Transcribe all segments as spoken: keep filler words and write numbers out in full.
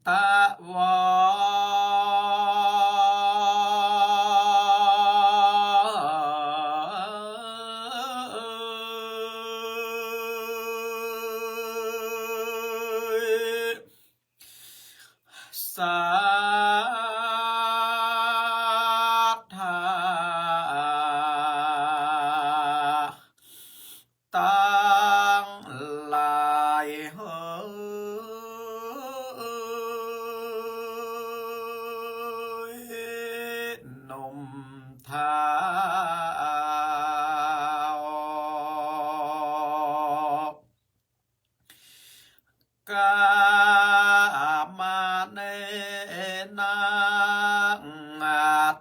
ตะวา สัตถาตังหลายเฮย หนุ่มเฒ่า กามาเนนะ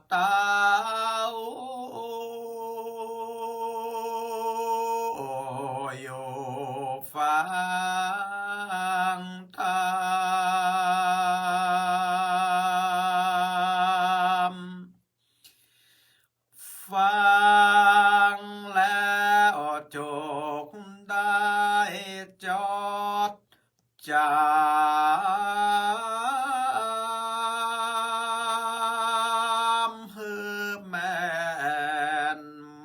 เต้า อยู่ฟังธรรม ฟังแล้วจุกได้จดจ๋ำ หื้อแม่น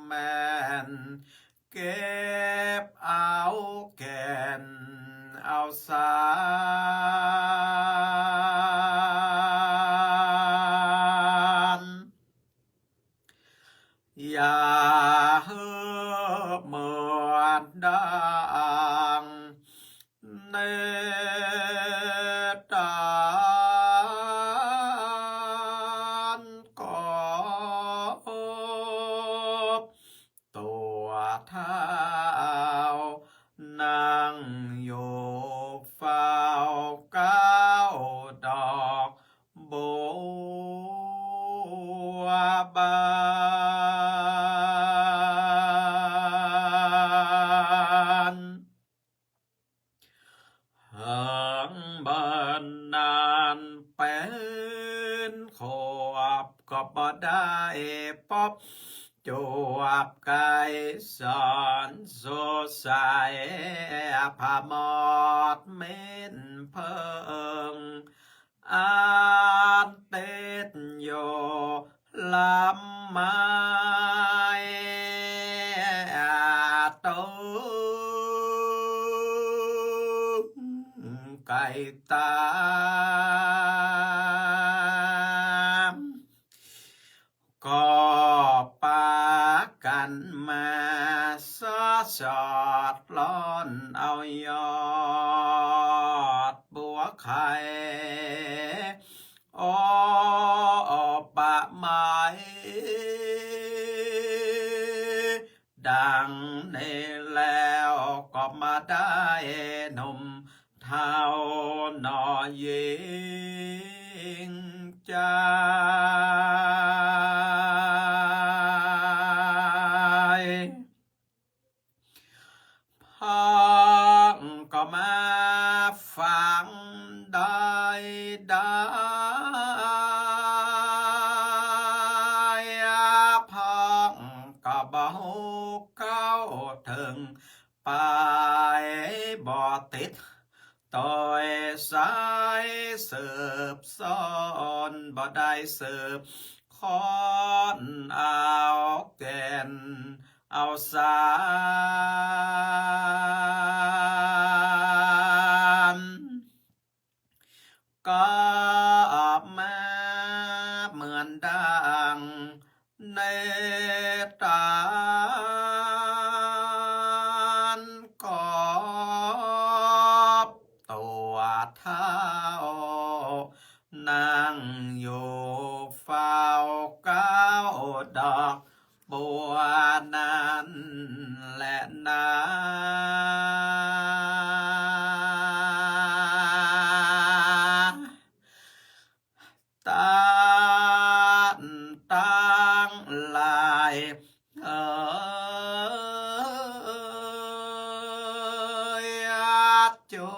แม่น เก็บเอาแก่นเอาสาร อย่าหื้อเหมือนดังเนตรตานกบ ตั๋วเฒ่า นั่งอยู่เฝ้าเก๊าดอกบัวบาน เหิงเบิ่นนานเป๋นขวบ ก็บ่ได้ปบจวบไกสอน สู่สายผะหมอดเม้นเผิง อันติดอยู่ลำไม้ ตรงไกต๋าม ก็ปากั๋นมาสอดสอดล่อนเอายอดบัวไข่ โอ้ ปะไม้ ดังนี้แล้วก็มาได้หนุ่มเฒ่าหน่อหญิงชาย เพิ่งก็มาฟังได้ได้ เพิ่งก็บ่ฮู้เข้าเถิง ไปบ่ติด โตยสายสืบสอน บ่ได้สืบค้นเอาแก่นเอาสาร ก็มาเหมือนดังเนตรตานกบ ตั๋วเฒ่า นั่งอยู่เฝ้าเก๊าดอกบัวนั้นแหละนา ต้านตังหลายเอ๋ย จุ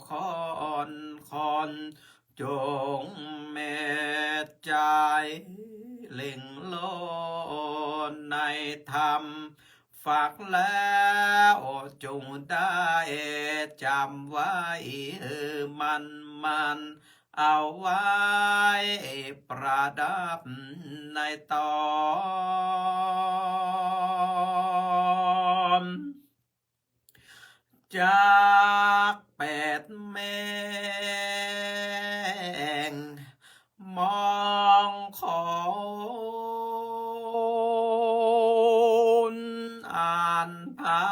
คนคน จงเมตใจ๋เล็งโลในธรรม ฟังแล้วจงได้จ๋ำไว้หื้อมั่นๆ เอาไว้ประดับในต๋อน จักแปดแหมงมงคล อันผา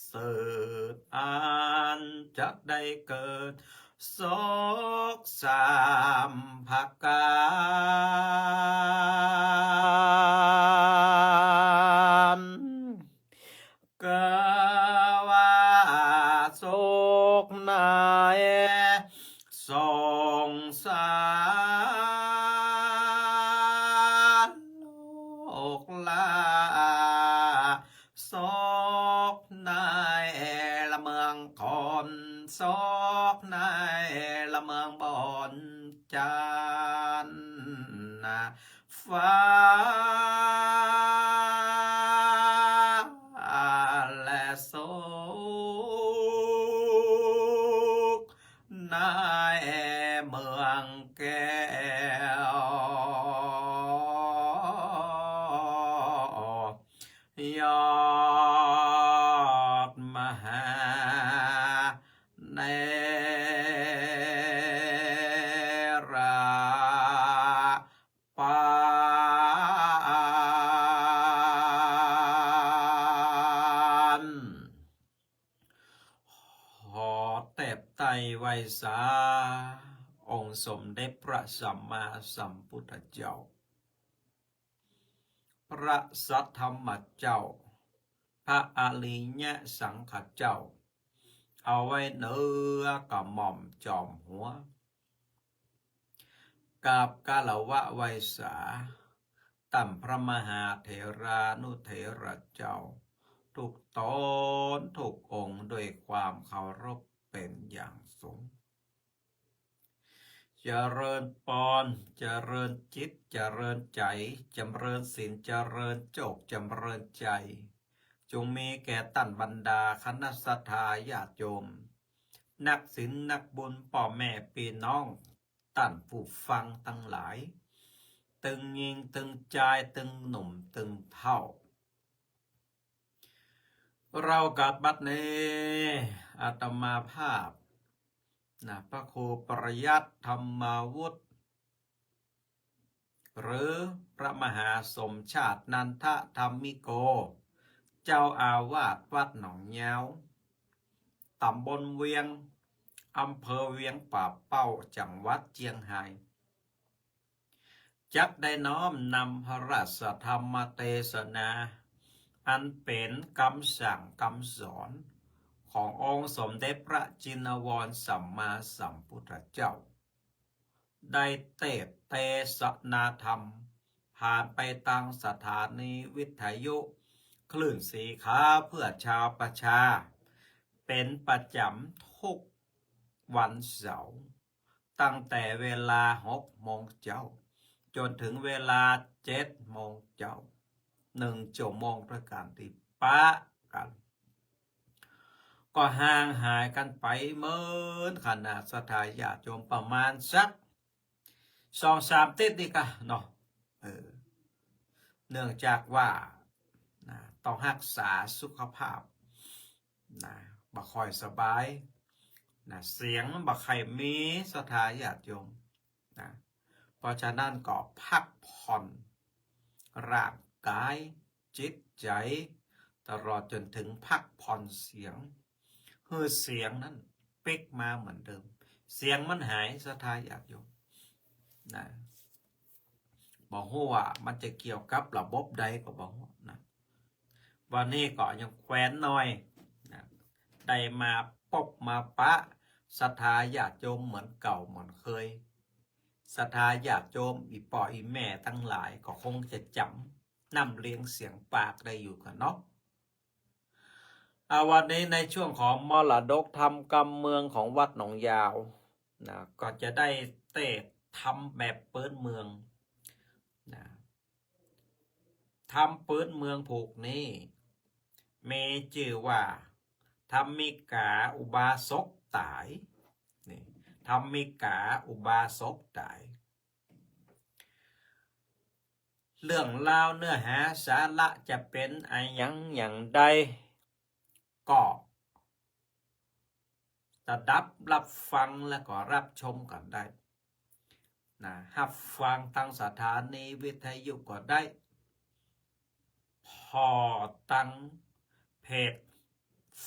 เสริฐ อันจักได้เกิดสุขสามประก๋าน เกอว่าสุขในสงสาร โลกลา สุขในละเมืองคน สุขในละเมืองบนจันทร์นะ ฟ้า และสุขในเมืองแก้ว ยอดมหาเถระ ปาน ขอแตบไต้ไหว้สา องค์สมเด็จพระสัมมาสัมพุทธเจ้า พระสัทธรรมเจ้า พระอริยสังฆเจ้า เอาไว้เหนือกระหม่อมจอมหัว กราบคารวะไหว้สา ต้านพระมหาเถรานุเถระเจ้า ทุกต๋นทุกองค์ ด้วยความเคารพเป๋นอย่างสูง เจริญปอน เจริญจิต เจริญใจ๋ จำเริญศีล จำเริญโจค จำเริญใจ๋ จงมีแก่ต้านบรรดาคณะศรัทธาญาติโยม นักศีลนักบุญ ป้อแม่ปี้น้อง ต้านผู้ฟังตังหลาย ตึงญิงตึงจาย ตึงหนุ่มตึงเฒ่า เฮากั๋นบัดนี้ อาตมาภาพ นะ พระครูประยัติธรรมาวุธ หรือพระมหาสมชาตินันทธรรมิโก เจ้าอาวาสวัดหนองยาว ต๋ำบลเวียง อำเภอเวียงป่าเป้า จังหวัดเจียงฮาย จักได้น้อมนำพระราชธรรมเตสนา อันเป๋นกำสั่งกำสอนขององค์สมเด็จพระจินวรสัมมาสัมพุทธเจ้า ได้เตสน์เตสนาธรรม ผ่านไปตางสถานีวิทยุคลื่นสีขาวเพื่อชาวประชา เป๋นประจ๋ำทุกวันเสาร์ ตั้งแต่เวลาหกโมงเจ๊า จ๋นเถิงเวลาเจ็ดโมงเจ๊า นึ่งจั่วโมงตวยกั๋นตี้ปะกั๋น ก็ห่างหายกั๋นไปเหมือนขนาดศรัทธาญาติโยมประมาณสักสองสามติ๊ดนี่ก่ะเนาะ เออ เนื่องจากว่า นะ ต้องฮักษาสุขภาพ นะ บ่ค่อยสบาย นะ เสียงมันบ่ค่อยมีศรัทธาญาติโยม นะ เพราะฉะนั้นก็พักผ่อนร่างกาย จิตใจ๋ ตลอดจ๋นเถิงพักผ่อนเสียง หื้อเสียงนั้นปิ๊กมาเหมือนเดิม เสียงมันหายศรัทธาญาติโยม นะ บ่ฮู้ว่ามันจะเกี่ยวกับระบบใดก็บ่ฮู้นะ วันนี้ก็ยังแควนหน่อยนะ ได้มาปบมาปะศรัทธาญาติโยมเหมือนเก่าเหมือนเคย ศรัทธาญาติโยมอี่ป้ออี่แม่ตังหลายก็คงจะจ๋ำน้ำเรียงเสียงปากได้อยู่ก่ะเนาะ อ่า วันนี้ในช่วงของมรดกธรรมกำเมืองของวัดหนองยาวนะ ก็จะได้เตสน์ธรรมแบบปื๊นเมืองนะ ธรรมปื๊นเมืองผูกนี้ มีจื้อว่า ธรรมิกาอุบาสกต๋าย นี่ ธรรมิกาอุบาสกต๋าย เรื่องราวเนื้อหาสาระจะเป๋นอะหยังอย่างใด ก็สดับฮับฟังแล้วก็ฮับชมกั๋นได้ นะ ฮับฟังตางสถานีวิทยุก็ได้ ผ่อตางเพจ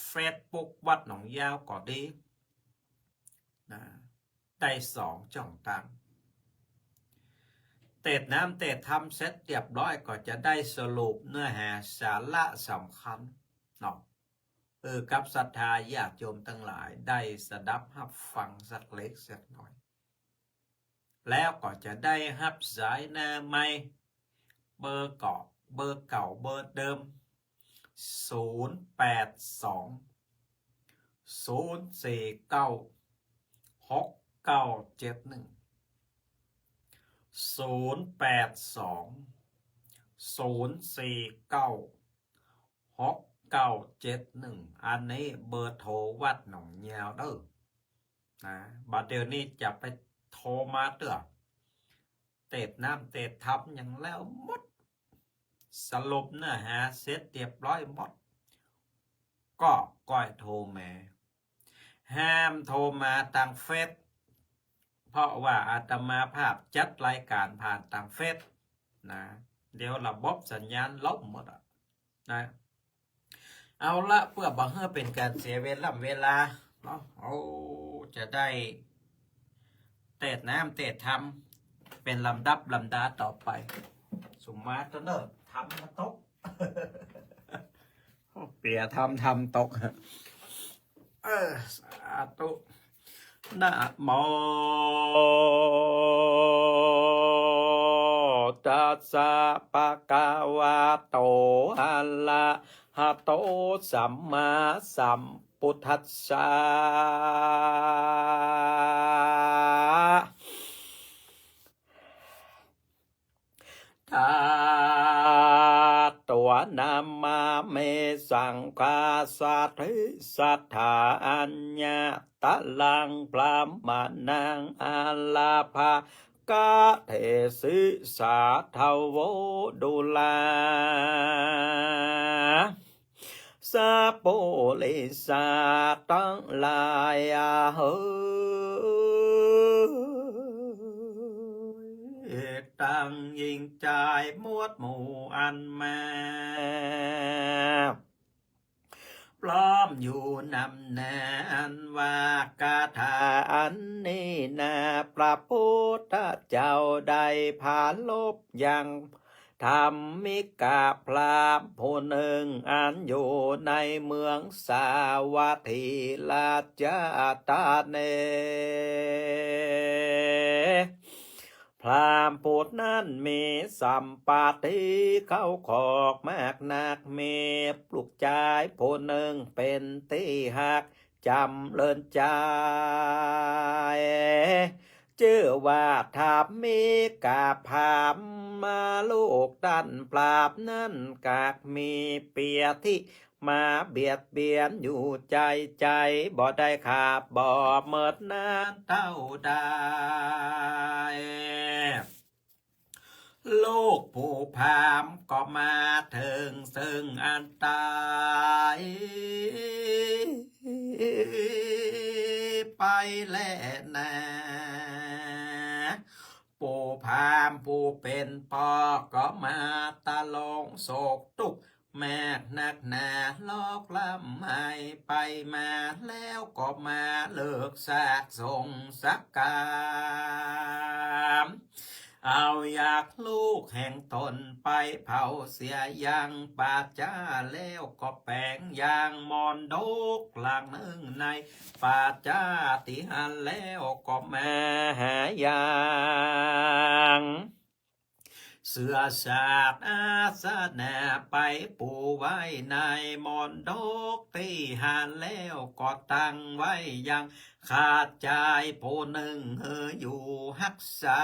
เฟซบุ๊กวัดหนองยาวก็ดี นะ ได้สองจ้องตาง เตสน์น้ำเตสน์ธรรมเสร็จเรียบร้อยก็จะได้สรุปเนื้อหาสาระสำคัญเนาะ เออ กับศรัทธาญาติโยมตังหลายได้สดับฮับฟังสักเล็กสักน้อย แล้วก็จะได้ฮับสายหน้าใหม่ เบอร์เก่า เบอร์เก่า เบอร์เดิม ศูนย์แปดสอง ศูนย์สี่เก้า หกเก้าเจ็ดหนึ่ง ศูนย์แปดสอง ศูนย์สี่เก้า หกเก้าเจ็ดหนึ่ง อันนี้เบอร์โทรวัดหนองยาวเด้อ นะ บ่าเดี่ยวนี้จะไปโทรมาเตื้อ เตสน์น้ำเตสน์ธรรมหยังแล้วหมด สรุปเนื้อหาเสร็จเรียบร้อยหมด ก็ก้อยโทรมา ห้ามโทรมาตางเฟซ เพราะว่าอาตมาภาพจัดรายการผ่านตางเฟซ นะ เดี๋ยวระบบสัญญาณล่มหมดอะ นะ เอาละ เปื้อบ่หื้อเป๋นก๋านเสียเวล่ำเวลาเนาะ เอา จะได้เตสน์น้ำเตสน์ธรรมเป๋นลำดับลำดาต่อไป สุมาเตอร์เนอร์ธรรมตก เปียธรรมธรรมตก เออ สาธุ นะโม ตัสสะ ภะคะวะโต อะระหะโต สัมมาสัมพุทธัสสะ ทาตวะ นะมะเม สังฆาสะ ทิสะถา อัญญะตะลัง พระมะนัง อาราภะกะเทสิ สาธะโว ดูรา สะปุริสะตังหลาย อาเหย ตังญิงจายมวดหมู่อันมา พร้อมอยู่นำหน้า อันว่าคาถาอันนี้นา พระพุทธเจ้าได้ปรารภยัง ธรรมิกะพราหมณ์ผู้หนึ่ง อันอยู่ในเมืองสาวัตถีราชธานี พราหมณ์ผู้นั้นมีสัมปติเข้าของมากนัก มีลูกจายผู้หนึ่งเป๋นตี้ฮัก จ๋ำเริญใจ๋ จื้อว่าธรรมิกะพราหมณ์ ลูกต้านพราหมณ์นั้น กากมีเปียธิมาเบียดเบียนอยู่ใจ๋ใจ๋ บ่ได้ขาบบ่เมินนานเต้าใด ลูกผู้พราหมณ์ก็มาเถิงซึ่งอันต๋ายไปแลนา ผู้พราหมณ์ผู้เป๋นป้อก็มาตะลงโศกตุ๊กข์มากนักหนา ร้องร่ำไห้ไปมา แล้วก็มาเลิกซากสงสักกรรม เอายักษ์ลูกแห่งต๋นไปเผาเสียยังป่าจ๊า แล้วก็แป๋งยังมณฑปหลังนึ่งในป่าจ๊าตี้หั้น แล้วก็มาหายังเสื่อสาดอาสนะไปปูไว้ในมณฑปตี้หั้น แล้วก็ตั้งไว้ยัง ข้าจายผู้นึ่งหื้ออยู่ฮักษา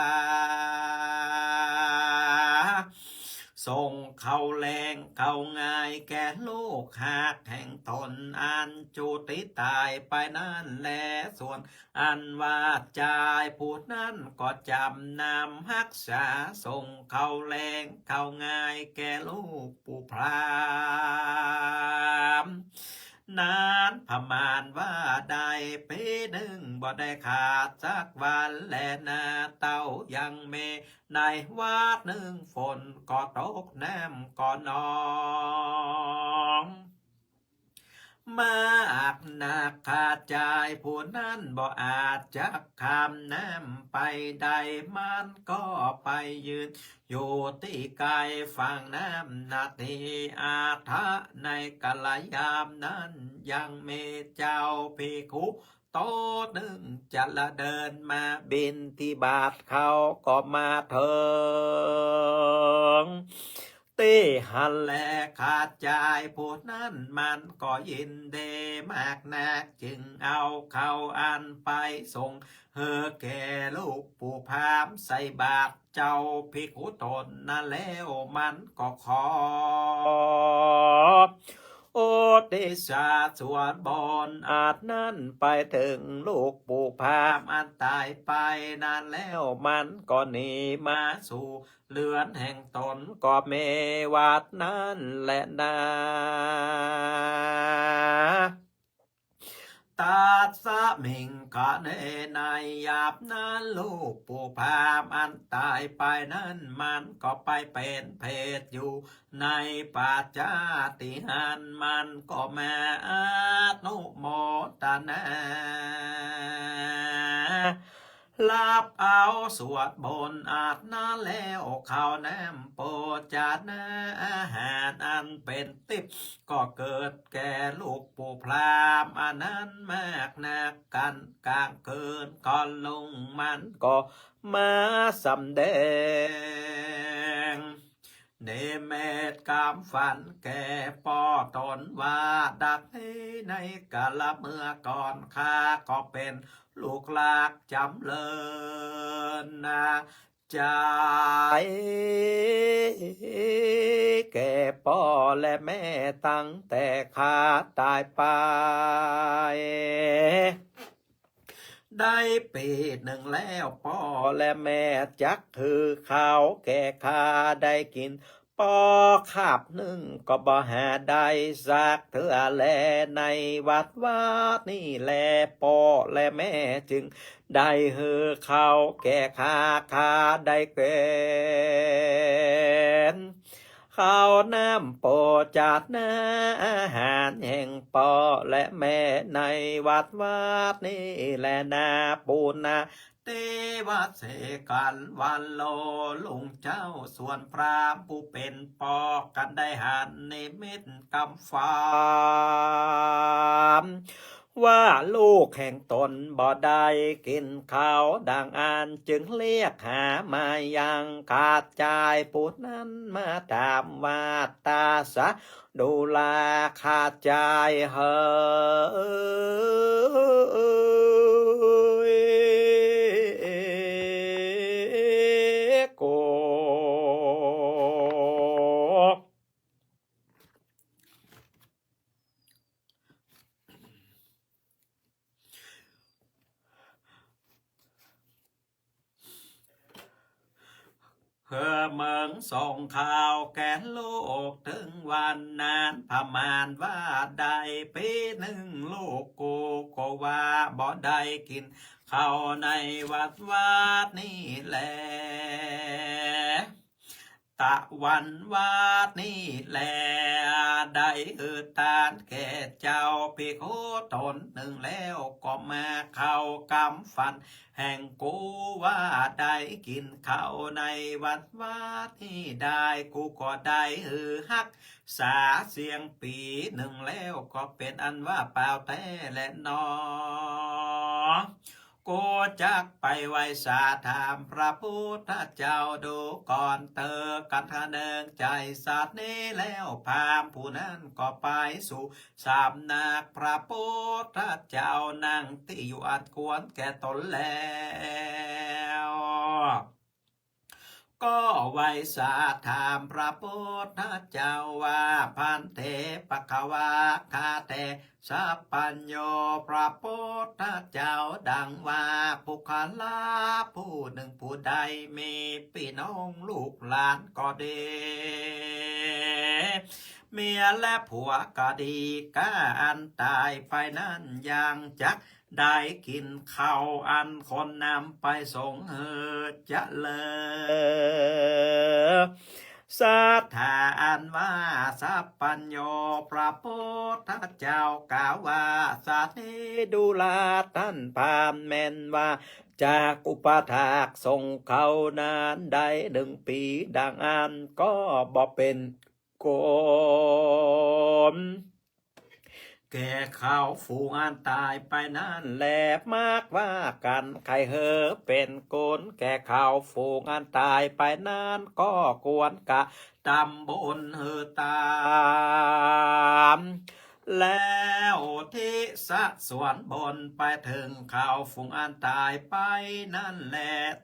ส่งข้าวแลงข้าวงายแก่ลูกฮักแห่งต๋นอันจุติต๋ายไปนั้นแล ส่วนอันว่าจายผู้นั้นก็จ๋ำนำฮักษา ส่งข้าวแลงข้าวงายแก่ลูกปู่พราหมณ์ นั้นประมาณว่าได้ปี๋นึ่งบ่ได้ขาดสักวันแลนา เต้ายังมีในวัดนึ่งฝนก็ตกน้ำก็นอง มากนักข้าจายผู้นั้นบ่อาจจักข้ามน้ำไปได้ มันก็ไปยืนอยู่ตี้ไกลฝั่งน้ำนาที อาทะในกาลยามนั้นยังมีเจ้าภิกขุ โตนึ่งจะละเดินมาบิณฑบาต เขาก็มาเถิงตี้หั้นแล ข้าจายผู้นั้นมันก็ยินดีมากนัก จึงเอาข้าวอันไปส่งหื้อแก่ลูกปู่พราหมณ์ใส่บาตร เจ้าภิกขุต๋นนั้นแล้วมันก็ขอ อุทิศส่วนบุญอันนั้นไปเถิงลูกปู่พราหมณ์อันต๋ายไปนั้นแล้ว มันก็หนีมาสู่เฮือนแห่งต๋น ก็มีวัดนั้นแลนา ตัสมิงขเณ ในยามนั้นลูกปู่พราหมณ์อันต๋ายไปนั้น มันก็ไปเป๋นเปรตอยู่ในป่าจ๊าตี้หั้น มันก็มาอนุโมตนา ฮับเอาส่วนบุญอันนั้นแล้ว ข้าวน้ำโภชนาอาหารอันเป๋นติ๊บ ก็เกิดแก่ลูกปู่พราหมณ์อันนั้นมากนัก กั๋นก๋างคืนก็ลุงมันก็มาสำแดง นิมิตกำฝันแก่ป้อต๋นว่าดังนี้ ในกาลเมื่อก่อนข้าก็เป๋นลูกหลากจ๋ำเริญนา จายแก่ป้อและแม่ตั้งแต่ข้าต๋ายไป ได้ปี๋นึ่งแล้ว ป้อและแม่จักหื้อข้าวแก่ข้าได้กิ๋น ป้อคาบนึ่งก็บ่หาได้สักเทื่อแล ในวัดวาดนี้แล ป้อและแม่จึงได้หื้อข้าวแก่ข้า ข้าได้กิ๋นข้าวน้ำโภชนาอาหารแห่งป้อและแม่ในวัดวาดนี้แลนา ปุณณ เตวะเสกั๋นวันโล ลุงเจ้า ส่วนพราหมณ์ผู้เป๋นป้อกั๋นได้หันนิมิตกำฝัน ว่าลูกแห่งต๋นบ่ได้กิ๋นข้าวดังอั้น จึงเรียกหามายังข้าจายผู้นั้นมาถามว่า ตาสะ ดูราข้าจายเหยโก หื้อเมิงส่งข้าวแก่ลูก เถิงวันนั้นประมาณว่าได้ปี๋นึ่ง ลูกกูก็ว่าบ่ได้กิ๋นข้าวในวัดวาดนี้แล ตะวันวาดนี้แล ได้หื้อตานแก่เจ้าภิกขุต๋นนึ่งแล้ว ก็มาเข้ากำฝัน แห่งกูว่าได้กิ๋นข้าวในวัดวาดนี้ได้ กูก็ได้หื้อฮักษาเสี้ยงปี๋นึ่งแล้ว ก็เป๋นอันว่าเปล่าแต๊แลหนอ กูจักไปไหว้สาถามพระพุทธเจ้าดูก่อนเต๊อะ กั๋นเถิง เนิงใจ๋สัตย์นี้แล้ว พราหมณ์ผู้นั้นก็ไปสู่ สำนักพระพุทธเจ้า นั่งตี้อยู่อันควรแก่ต๋นแล้ว ก็ไหว้สาถามพระพุทธเจ้าว่า ภันเต ภควา ข้าแต่สัพพัญญูพระพุทธเจ้า ดังว่าบุคคลาผู้หนึ่งผู้ใดมีปี้น้องลูกหลานก็ดี เมียและผัวก็ดี ก้าอันต๋ายไปนั้นยังจักได้กิ๋นข้าวอันควรนำไปสงฆ์หื้อเจริญ ศรัทธาอันว่าสัพพัญญูพระพุทธเจ้ากล่าวว่า สันติดูราต้านพราหมณ์ แม่นว่าจักอุปถากสงฆ์เขานานได้หนึ่งปี๋ ดังอั้นก็บ่เป๋น กุศล แก่เขาฝูงอันต๋ายไปนั้นแล มากว่ากั๋นใค่หื้อเป๋นกุศลแก่เขาฝูงอันต๋ายไปนั้น ก็ควรกระทำบุญหื้อต๋าม แล้วอุทิศส่วนบุญไปเถิงเขาฝูงอันต๋ายไปนั้นแล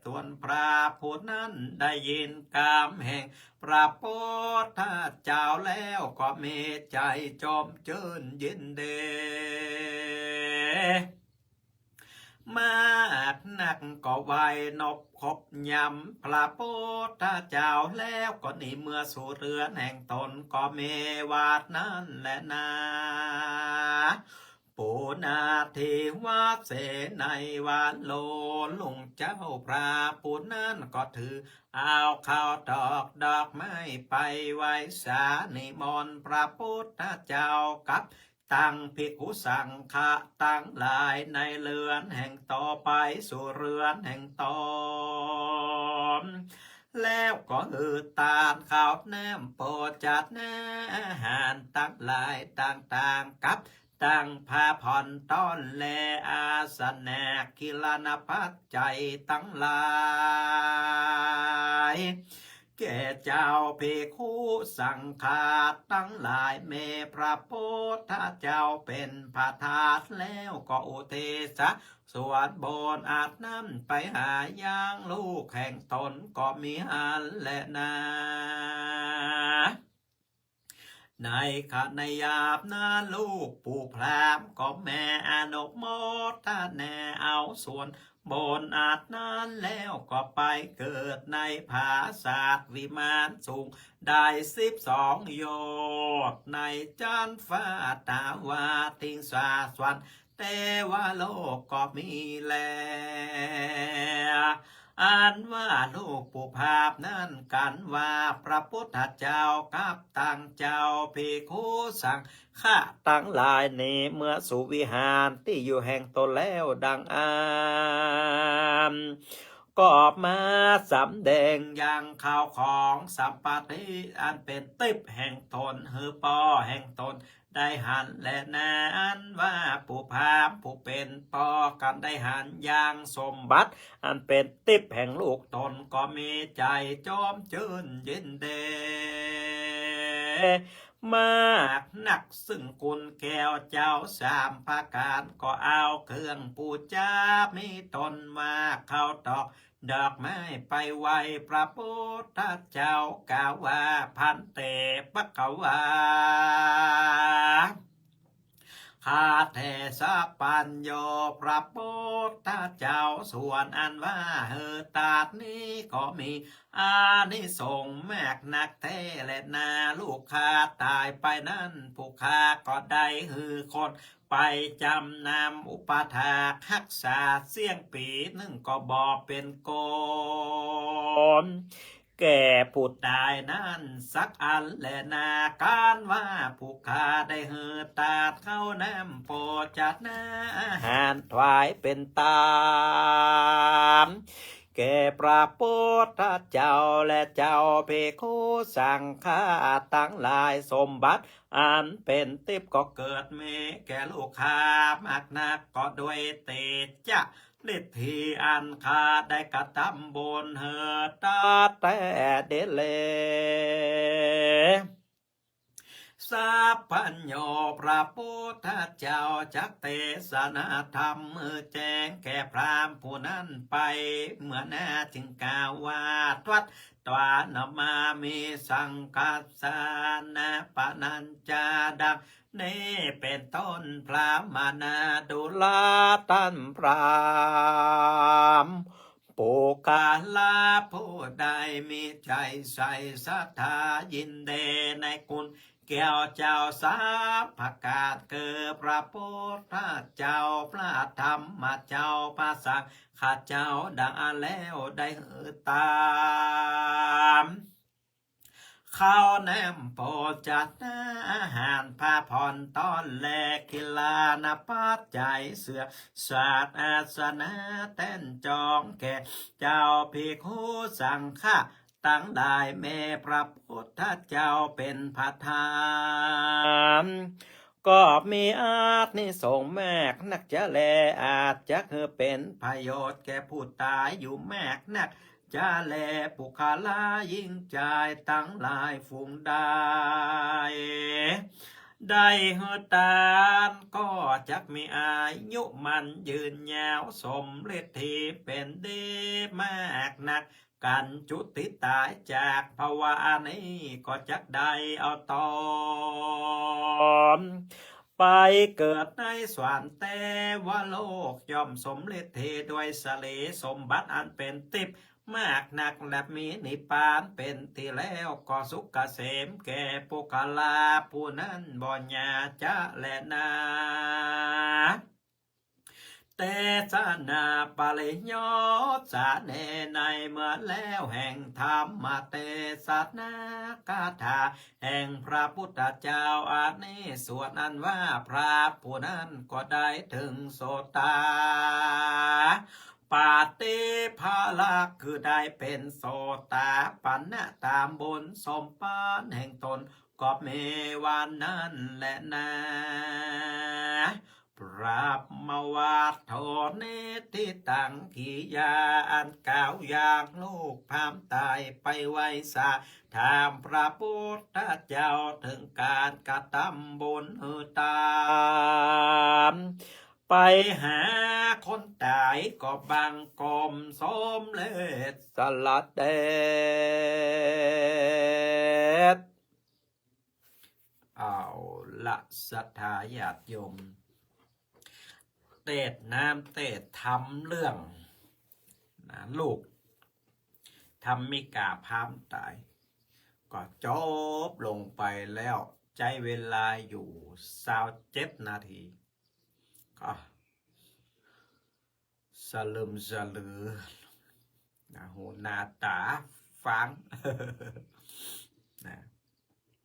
ส่วนพราหมณ์ผู้นั้นได้ยินกำแห่ง พระพุทธเจ้าแล้วก็มีใจ๋จมจื้นยินดี มากนักก็ไหว้นบขบยำพระพุทธเจ้าแล้วก็หนีเมือสู่เฮือนแห่งต๋นก็มีว่านั้นแลนา ปุณณาทิวาเส ในวันโลรุ่งเจ้า พราหมณ์ผู้นั้นก็ถือเอาข้าวตอกดอกไม้ไปไหว้สานิมนต์พระพุทธเจ้ากับตังภิกขุสังฆะตังหลายในเฮือนแห่งต๋นไปสู่เฮือนแห่งต๋น แล้วก็หื้อตานข้าวน้ำโภชนาหารตังหลายต่างๆ กับตังผ้าผ่อนต้อนและอาสนะกิรณปัจจัยตังหลาย แก่เจ้าภิกขุสังฆะตังหลาย แม้พระพุทธเจ้าเป๋นประธานแล้วก็อุทิศส่วนบุญอันนั้นไปหายังลูกแห่งต๋นก็มีหั้นแลนา ในขณะยามนั้นลูกปู่พราหมณ์ก็แม่อนุโมทนาเอาส่วนบุญอันนั้นแล้วก็ไปเกิดในผาสาทวิมานสูงได้สิบสองโยชน์ ในจั๊นฟ้าตาวาทิงสาสวรรค์ เทวโลกก็มีแล อันว่าลูกปู่พราหมณ์นั้นกั๋นว่าพระพุทธเจ้ากับตังเจ้าภิกขุสังฆะตังหลายหนีเมือสู่วิหารตี้อยู่แห่งต๋นแล้วดังอั้น ก็มาสำแดงยังข้าวของสัมปติอันเป๋นติ๊บแห่งต๋นหื้อป้อแห่งต๋น ได้หันแลนา อันว่าปู่พราหมณ์ผู้เป๋นป้อกั๋นได้หันยังสมบัติอันเป๋นติ๊บแห่งลูกต๋นก็มีใจ๋จมจื้นยินดี มากนัก ซึ่งคุณแก้วเจ้าสามประก๋านก็เอาเครื่องปู๋จามีต้นหมากข้าวตอก ดอกไม้ไปไหว้พระพุทธเจ้ากล่าวว่า ภันเต ภควา ข้าแต่สัพพัญญูพระพุทธเจ้า ส่วนอันว่าหื้อตาดนี้ก็มีอานิสงส์มากนักแต๊แลนา ลูกข้าต๋ายไปนั้น ผู้ข้าก็ได้หื้อคน ไปจำนำอุปถากฮักษาเสี้ยงปี๋นึ่งก็บ่เป๋นกุศลแก่ผู้ต๋ายนั้นสักอันแลนา กั๋นว่าผู้ข้าได้หื้อตาดข้าวน้ำโภชนาอาหารถวายเป๋นตาม แก่พระพุทธเจ้าและเจ้าภิกขุสังฆะตังหลาย สมบัติอันเป๋นติ๊บก็เกิดมีแก่ลูกข้ามากนัก ก็ด้วยเตจะฤทธีอันข้าได้กระทำบุญหื้อตาดแต๊เดแล สัพพัญญูพระพุทธเจ้าจักเตสนาธรรมหื้อแจ้งแก่พราหมณ์ผู้นั้นไป เมื่อนั้นจึงกล่าวว่า ตวัต ตวานะมามิสังคัสสานะ ปะนัญจา ดังนี้เป็นต้น พราหมณาดูราท่านพราหมณ์ ปุคคละผู้ใดมีใจ๋ใส่ศรัทธายินดีในคุณแก้วเจ้าสามประก๋าน คือพระพุทธเจ้า พระธรรมเจ้า พระสังฆเจ้า ดังแล้วได้หื้อตาม ข้าวน้ำโภชนาหาร ผ้าผ่อนต้อน และกิลานะปัจจัย เสื้อสาดอาสนะแต้นจอง แก่เจ้าภิกขุสังฆะตังหลาย แม้พระพุทธเจ้าเป็นประธาน ก็มีอานิสงส์มากนักจะแล อาจจะหื้อเป็นประโยชน์แก่ผู้ตายอยู่มากนัก จะแล ปุคคละหญิงจายตังหลาย ผู้ใดได้หื้อตาน ก็จักมีอายุมั่นยืนยาว สมฤทธิเป็นดีมากนัก กันจุติต๋ายจากภวะนี้ ก็จักได้เอาตนไปเกิดในสวรรค์เตวโลก ย่อมสมฤทธิด้วยสรีสมบัติอันเป็นทิพย์มากนัก และมีนิพพานเป็นที่แล้ว ก็สุขเกษมแก่ปุคคละผู้นั้นบ่อย่าจะแลนา เตสนาปริโยชน์ แสดงในเมื่อแล้วแห่งธรรมเตสนาคาถาแห่งพระพุทธเจ้า อันนี้สวดอันว่า พระผู้นั้นก็ได้ถึงโสตาปัตติผละ คือได้เป็นโสตาปันนะต๋ามบุญสมบัติแห่งตน ก็แม้วันนั้นแลนา พรหมวัตโถ นิฏฐิตัง กิริยาอันกล่าวอย่างลูกพราหมณ์ต๋ายไปไหว้สา ถามพระพุทธเจ้าถึงก๋านกระตำบุญหื้อตาม ไปหาคนต๋ายก็บังคมสมเร็จสละเตศ เอาละศรัทธาญาติโยม เตสน์น้ำเตสน์ธรรมเรื่องนะ ลูกธรรมิกาพราหมณ์ต๋าย ก็จบลงไปแล้ว ใจ๊เวลาอยู่ซาวเจ็ดนาที ก็สลึมสลือนะ หูหน้าต๋าฟังนะ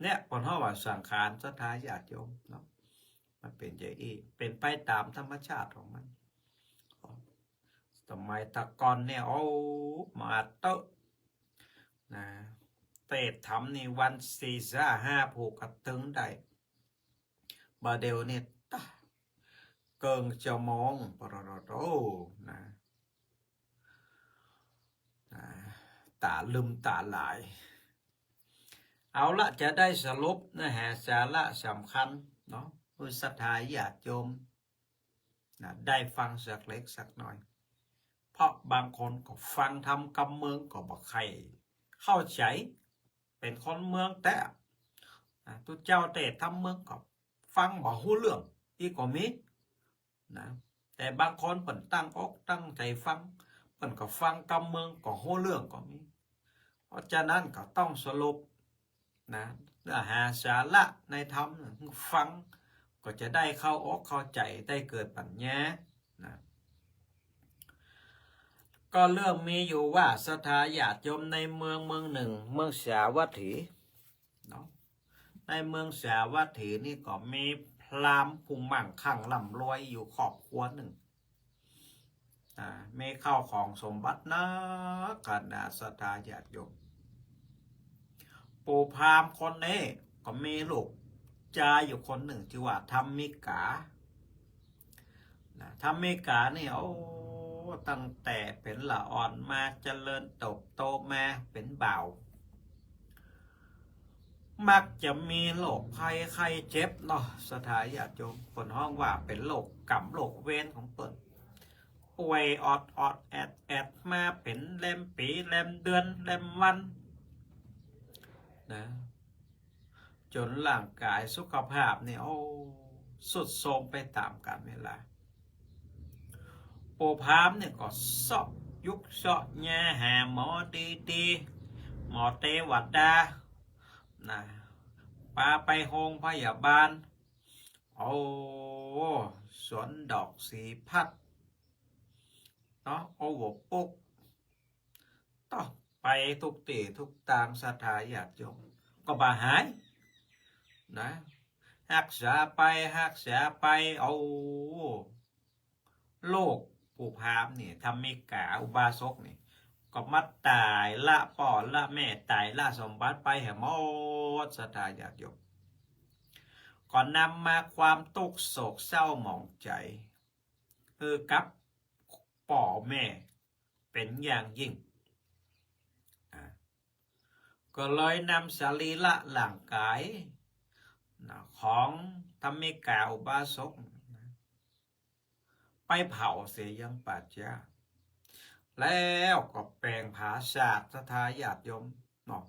เนี่ย เปิ้นฮ้องว่าสังขารศรัทธาญาติโยมเนาะ มันเป๋นจะอี้ เป๋นไปต๋ามธรรมชาติของมัน สมัยตะก่อนเนี่ย โอ้ มาเต๊อะนะ เตสน์ธรรมนี่วันสี่ซะห้าผู้ก็ตึงได้ บ่าเดี่ยวนี่ตะ เกิ่งชั่วโมง ปะรอดอ โอ้ นะ นะ ต๋าลืมต๋าหลาย เอาละ จะได้สรุปเนื้อหาสาระสำคัญเนาะ หื้อศรัทธาญาติโยมนะ ได้ฟังสักเล็กสักน้อย เพราะบางคนก็ฟังธรรมกำเมืองก็บ่ใค่เข้าใจ๋ เป๋นคนเมืองแต๊นะ ตุ๊เจ้าเตสน์ธรรมเมืองก็ฟังบ่ฮู้เรื่อง อี้ก็มีนะ แต่บางคนเปิ้นตั้งอกตั้งใจ๋ฟัง เปิ้นก็ฟังกำเมืองก็ฮู้เรื่องก็มี เพราะฉะนั้นก็ต้องสรุปนะ เนื้อหาสาระในธรรมหื้อฟัง ก็จะได้เข้าอกเข้าใจ๋ ได้เกิดปัญญานะ ก็เรื่องมีอยู่ว่าศรัทธาญาติโยมในเมืองเมืองหนึ่ง เมืองสาวัตถีเนาะ ในเมืองสาวัตถีนี่ก็มีพราหมณ์ผู้มั่งคั่งร่ำรวยอยู่ครอบครัวหนึ่ง อ่า มีข้าวของสมบัตินักขนาดศรัทธาญาติโยม ปู่พราหมณ์คนนี้ก็มีลูกจายอยู่คนหนึ่ง จื้อว่าธรรมิกานะ ธรรมิกานี่ โอ้ ตั้งแต่เป๋นละอ่อนมา เจริญเติบโตมาเป๋นบ่าว มักจะมีโรคภัยไข้เจ็บเนาะ ศรัทธาญาติโยม เปิ้นฮ้องว่าเป๋นโรคกรรมโรคเวรของเปิ้น ป่วยออดๆ แอดๆ มาเป๋นแรมปี๋ แรมเดือน แรมวัน นะ จ๋นร่างก๋ายสุขภาพนี่ โอ้ ทรุดโทรมไปต๋ามกาลเวลา ปู่พราหมณ์นี่ก็เซาะยุกเซาะยาหาหมอดีๆ หมอเตวดา นะ ปาไปโฮงพยาบาล โอ้ สวนดอกสีพัด เนาะ โอวปุก ต้องไปกู้ตี้กู้ตาง ศรัทธาญาติโยม ก็บ่หาย นะ ฮักษาไป ฮักษาไป โอ้ โรคปู่พราหมณ์นี่ ธรรมิกาอุบาสกนี่ ก็มาต๋ายละป้อละแม่ ต๋ายละสมบัติไปแหมด ศรัทธาญาติโยม ก็นำมาความตุ๊กข์โศกเศร้าหมองใจ๋ หื้อกับป้อแม่เป๋นอย่างยิ่ง อ่า ก็เลยนำสรีระร่างก๋าย นะ ของธรรมิกาอุบาสก นะ ไปเผาเสียยังป่าจ๊า แล้วก็แป๋งผาสาด ศรัทธาญาติโยมเนาะ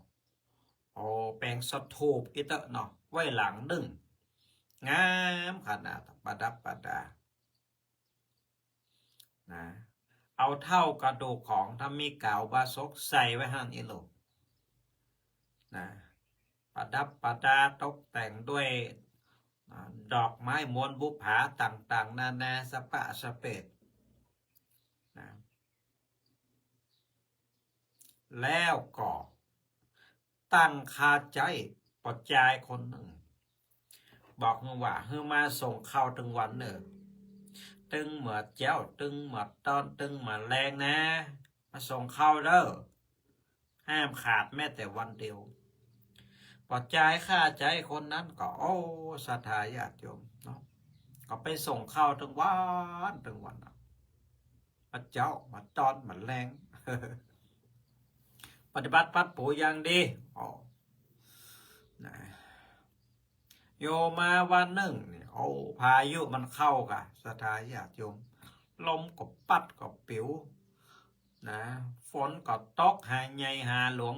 โอ้ แป๋งสถูปอิเต๊อะเนาะ ไว้หลังนึ่ง งามขนาด ประดับประดา นะ เอาเถ้ากระดูกของธรรมิกาอุบาสกใส่ไว้หั้นอิโลก นะ ประดับประดาตกแต่งด้วย นะ ดอกไม้มวลบุปผาต่างๆ นานา สะปะสะเปด นะ แล้วก็ตั้งข้าใจ๊ป้อจายคนนึ่ง บอกหื้อว่า หื้อมาส่งข้าวตึงวันเน่อ ตึงเมื่อเจ๊า ตึงเมื่อตอน ตึงเมื่อแลงนะ มาส่งข้าวเน่อ ห้ามขาดแม้แต่วันเดียว ป้อจายข้าใจ๊คนนั้นก็ โอ้ ศรัทธาญาติโยมเนาะ ก็ไปส่งข้าวตึงวันตึงวันอะ มาเจ๊า มาตอน มาแลง ปฏิบัติปัดปูอย่างดี อ๋อ นะ อยู่มาวันนึ่งนี่ โอ้ พายุมันเข้าก่ะ ศรัทธาญาติโยม ลมก็ปั๊ดก็ปิ๋ว นะ ฝนก็ตกหาใหญ่หาหลวง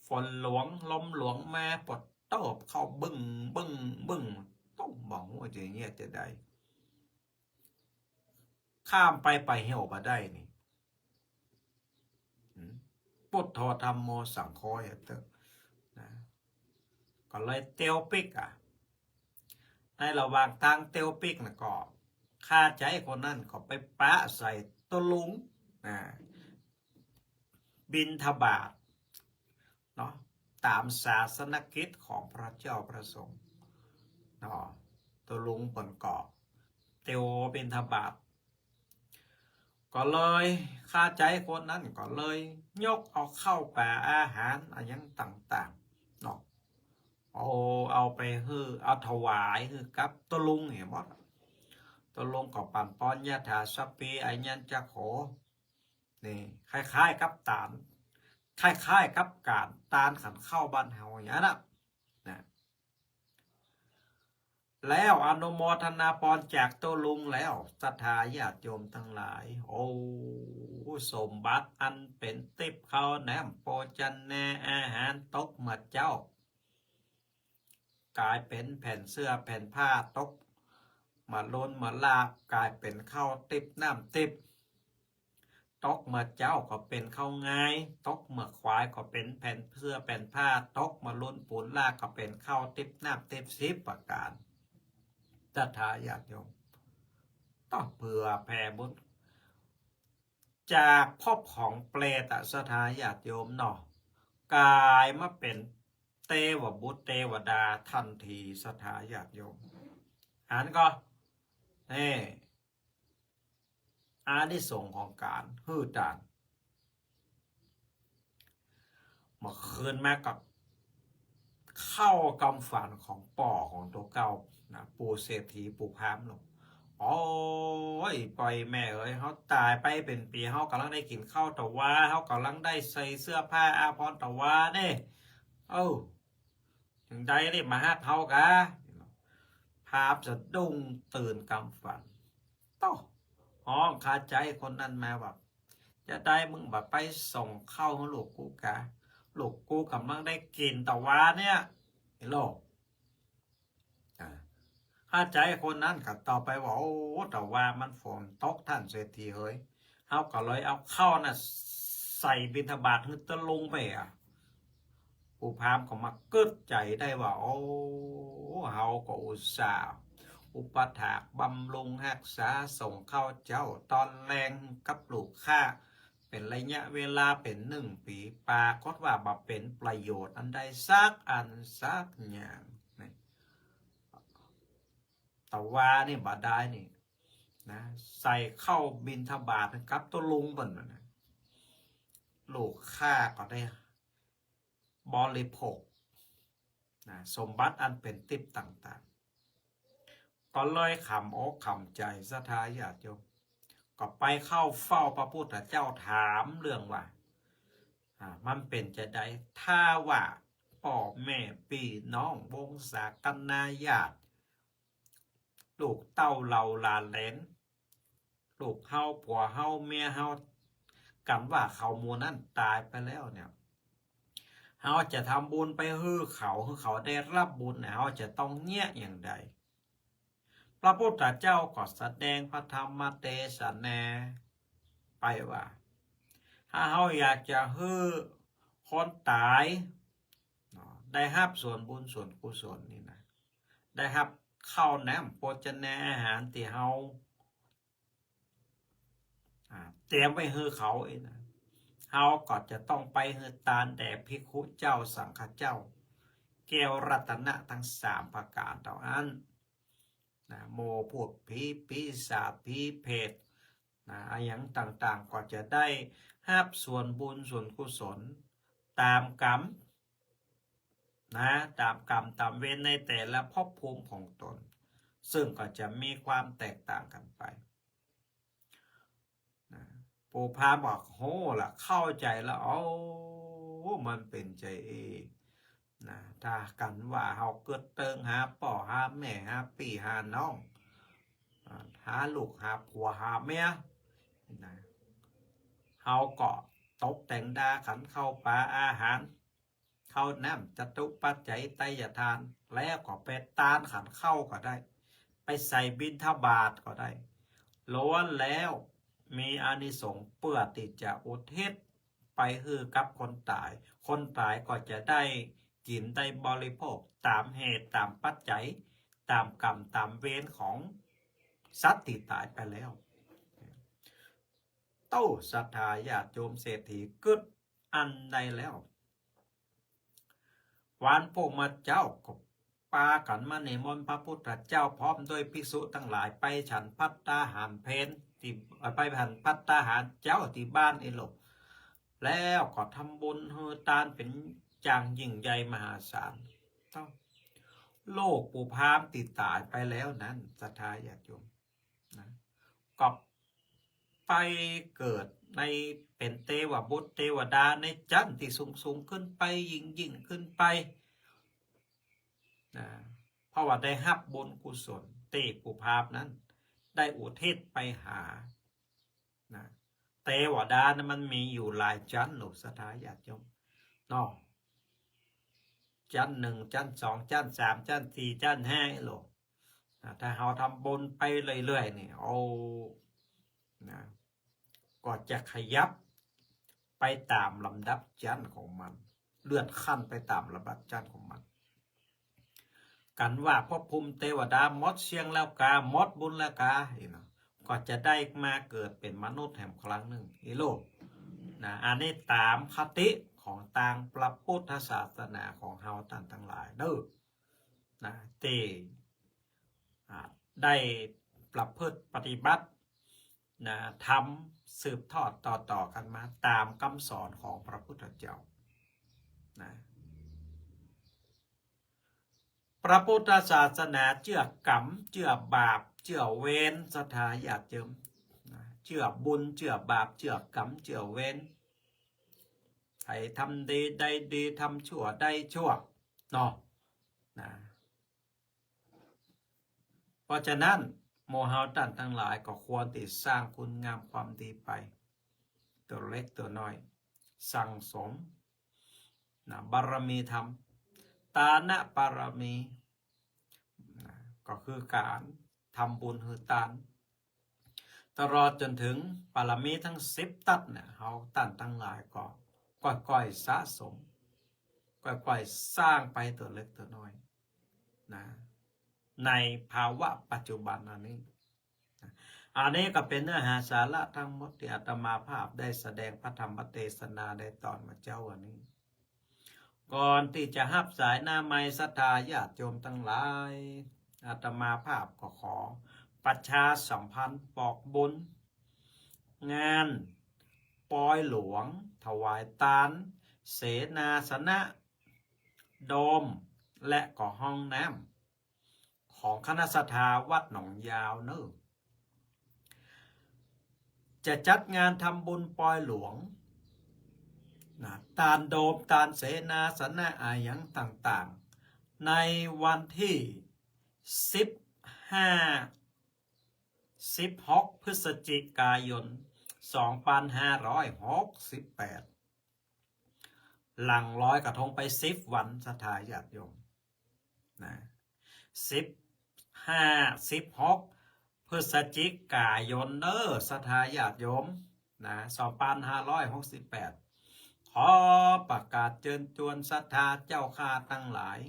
ฝนหลวง ลมหลวงมา ปดเติบเข้าบึ้ง บึ้ง บึ้ง ต้องบอกว่าจะเยียะจะใด ข้ามไปไปเหี่ยวบ่ได้นี่ อืม พุทโธ ธัมโม สังโฆ อะเต๊อะ นะ ก็เลยเตียวปิ๊กอะ ในระหว่างตางเตียวปิ๊กน่ะก็ ข้าใจ๊คนนั้นก็ไปปะใส่ตุ๊ลุง นะ บิณฑบาต เนาะ ต๋ามศาสนกิจของพระเจ้าพระสงฆ์ เนาะ ตุ๊ลุงเปิ้นก็เตียวบิณฑบาต ก็เลย ข้าใจ๊คนนั้นก็เลยยกเอาข้าวป๋าอาหารอะหยังต่างๆ เนาะ เอา เอาไปหื้อ เอาถวายหื้อกับตุ๊ลุงเหียหมด ตุ๊ลุงก็ปั๋นปอน ยะถาสัพพี อายัญจะโข นี่ คล้ายๆ กับตาน คล้ายๆ กับก๋านตานขันข้าวบ้านเฮาอย่างนั้นน่ะ นะ แล้วอนุโมทนาปอนจากตุ๊ลุงแล้ว ศรัทธาญาติโยมตังหลาย โอ้ สมบัติอันเป๋นติ๊บข้าวน้ำโภชนาอาหารตกเมื่อเจ๊า ก๋ายเป๋นแผ่นเสื้อแผ่นผ้า ตกเมื่อลุนเมื่อลาก ก๋ายเป๋นข้าวติ๊บน้ำติ๊บ ตกเมื่อเจ๊าก็เป๋นข้าวงาย ตกเมื่อขวายก็เป๋นแผ่นเสื้อแผ่นผ้า ตกเมื่อลุนปูนลากก็เป๋นข้าวติ๊บน้ำติ๊บ สิบประก๋าน ศรัทธาญาติโยม ต้องเผื่อแผ่บุญ จากภพของเปรตอะ ศรัทธาญาติโยมเนาะ ก๋ายมาเป๋นเตวบุตรเตวดาทันที ศรัทธาญาติโยม หันก่อ นี่ อานิสงส์ของก๋านหื้อตาน เมื่อคืนมาก็เข้ากำฝันของป้อของตั๋วเก่านะ ปู่เศรษฐี ปู่พราหมณ์ลง โอ้ย ป้อแม่เอ๋ย เฮาต๋ายไปเป๋นปี๋ เฮาก่ำลังได้กิ๋นข้าวตะวา เฮาก่ำลังได้ใส่เสื้อผ้าอาภรณ์ตะวาเนี่ย เอ้า มึงได้รีบมาฮับเฮากา พราหมณ์สะดุ้งตื่นกำฝัน โต้ ฮ้องคาใจ๋คนนั้นมาว่า จาใดมึงบ่ไปส่งข้าวหื้อลูกกูกา ลูกกูก่ำลังได้กิ๋นตะวาเนี่ย ไอ้โลก อ่า คาใจ๋คนนั้นก็ตอบไปว่า โอ้ ตะวามันฝนตกต้านเศรษฐีเหย เฮาก็เลยเอาข้าวน่ะใส่บิณฑบาตหื้อตะลุงไปอะ ปู่พราหมณ์ก็มากึ๊ดใจ๋ได้ว่า โอ้ เฮาก็อุตส่าห์อุปถากบำรุงฮักษาส่งข้าวเจ้าตอนแลงกับลูกข้า เป๋นระยะเวลาเป๋นหนึ่งปี๋ ปรากฏว่าบ่เป๋นประโยชน์อันใดสักอันสักอย่างนี่ ตะวานี่บ่ได้นี่นะ ใส่ข้าวบิณฑบาตกับตะลุงเปิ้นน่ะนะ ลูกข้าก็ได้บริโภคนะ สมบัติอันเป๋นทิพย์ต่างๆ ก็เลยขำอกขำใจ๋ ศรัทธาญาติโยม ก็ไปเข้าเฝ้าพระพุทธเจ้าถามเรื่องว่า อ่า มันเป๋นจาใด ถ้าว่าป้อแม่ปี้น้องวงศาคณาญาติ ลูกเต้าเหล่าหลานเหลน ลูกเฮา ผัวเฮา เมียเฮา กันว่าเขาหมู่นั้นต๋ายไปแล้วเนี่ย เฮาจะทำบุญไปหื้อเขา หื้อเขาได้รับบุญเนี่ย เฮาจะต้องเยียะอย่างใด พระพุทธเจ้าก็แสดงพระธรรมเตสนาไปว่า ถ้าเฮาอยากจะหื้อคนต๋ายเนาะ ได้ฮับส่วนบุญส่วนกุศลนี่นะ ได้ฮับข้าวน้ำโภชนาอาหารตี้เฮา อ่า เตรียมไว้หื้อเขาอี้นะ เฮาก็จะต้องไปหื้อตานแด่ภิกขุเจ้าสังฆเจ้า แก้วรัตนะตังสามประก๋านเต้าอั้นนะ หมู่พูดผี ปีศาจ ผีเปรตนะ อะหยังต่างๆ ก็จะได้ฮับส่วนบุญส่วนกุศลต๋ามกรรม นะ ต๋ามกรรมต๋ามเวรในแต่ละภพภูมิของตน ซึ่งก็จะมีความแตกต่างกั๋นไปนะ ปู่พราหมณ์บอก โหละ เข้าใจ๋แล้ว โอ้ มันเป๋นจาอี้นะ ถ้ากั๋นว่าเฮากึ๊ดเติงหาป้อหาแม่ หาปี้หาน้อง อ่า หาลูกหาผัวหาเมียนะ เฮาก็ตกแต่งดาขันข้าวป๋าอาหาร ข้าวน้ำจตุปัจจัยไตรยทาน แล้วก็ไปตานขันข้าวก็ได้ ไปใส่บิณฑบาตก็ได้ ล้วนแล้วมีอานิสงส์เปื้อตี้จะอุทิศไปหื้อกับคนต๋าย คนต๋ายก็จะได้กิ๋นได้บริโภคต๋ามเหตุต๋ามปัจจัย ต๋ามกรรมต๋ามเวรของสัตว์ตี้ต๋ายไปแล้ว โต้ ศรัทธาญาติโยมเศรษฐีกึ๊ดอันใดแล้ว วันพรุ่งมาเจ๊าก็ปากั๋นมานิมนต์พระพุทธเจ้าพร้อมด้วยภิกษุตังหลายไปฉันภัตตาหารเพลตี้ เอ่อ ไปฉันภัตตาหารเจ๊าตี้บ้านอี้โลก แล้วก็ทำบุญหื้อตานเป๋นอย่างยิ่งใหญ่มหาศาล โต้ ลูกปู่พราหมณ์ตี้ต๋ายไปแล้วนั้น ศรัทธาญาติโยม นะ ก็ไปเกิดในเป๋นเตวบุตรเตวดาในจั๊นตี้สูงๆ ขึ้นไป ยิ่งๆ ขึ้นไปนะ เพราะว่าได้ฮับบุญกุศลตี้ปู่พราหมณ์นั้นได้อุทิศไปหานะ เตวดานั้นมันมีอยู่หลายจั๊นลูก ศรัทธาญาติโยมเนาะ จั๊นหนึ่ง จั๊นสอง จั๊นสาม จั๊นสี่ จั๊นห้า โลก นะ ถ้าเฮาทำบุญไปเรื่อยๆ นี่ โอ้ นะ ก็จะขยับไปต๋ามลำดับจั๊นของมัน เลื่อนขั้นไปต๋ามลำดับจั๊นของมัน กั๋นว่าภพภูมิเตวดาหมดเสี้ยงแล้วกา หมดบุญแล้วกา อี้เนาะ ก็จะได้มาเกิดเป๋นมนุษย์แหมครั้งนึ่ง อี้โลก นะ อันนี้ต๋ามคติของตางพระพุทธศาสนาของเฮาต้านตังหลายเน่อ นะ ตี้ อ่า ได้ประพฤติปฏิบัติ นะ ธรรมสืบทอดต่อๆ กั๋นมาต๋ามกำสอนของพระพุทธเจ้า นะ พระพุทธศาสนาเจื้อกรรม เจื้อบาป เจื้อเวร ศรัทธาญาติโยม นะ เจื้อบุญ เจื้อบาป เจื้อกรรม เจื้อเวร ใผทำดีได้ดี ทำชั่วได้ชั่ว เนาะ นะ เพราะฉะนั้น หมู่เฮาต้านตังหลายก็ควรตี้สร้างคุณงามความดีไป ตั๋วเล็กตั๋วน้อย สั่งสม นะ บารมีธรรม ตานบารมี นะ ก็คือก๋านทำบุญหื้อตาน ตลอดจ๋นเถิงบารมีตึงสิบตั๊ดเนี่ย เฮาต้านตังหลายก็ก้อยๆ สะสม ก้อยๆ สร้างไปตั๋วเล็กตั๋วน้อย นะ ในภาวะปัจจุบันอันนี้ นะ อันนี้ก็เป๋นเนื้อหาสาระตึงหมดตี้อาตมาภาพได้แสดงพระธรรมเตสนาในต๋อนเมื่อเจ๊าวันนี้ ก่อนตี้จะฮับสายหน้าไมค์ศรัทธาญาติโยมตังหลาย อาตมาภาพก็ขอประชาสัมพันธ์บอกบุญ งานปอยหลวงถวายตาน เสนาสนะ โดม และก็ห้องน้ำ ของคณะศรัทธาวัดหนองยาวเน่อ จะจัดงานทำบุญปอยหลวง นะ ตานโดม ตานเสนาสนะอะหยังต่างๆ ในวันตี้สิบห้า สิบหก พฤศจิกายน สองปันห้าร้อยหกสิบแปด หลังลอยกระทงไปสิบวัน ศรัทธาญาติโยม นะ สิบห้า สิบหก พฤศจิกายนเน่อ ศรัทธาญาติโยม นะ สองปันห้าร้อยหกสิบแปด ขอประกาศเจิญจวนศรัทธาเจ้าข้าตังหลาย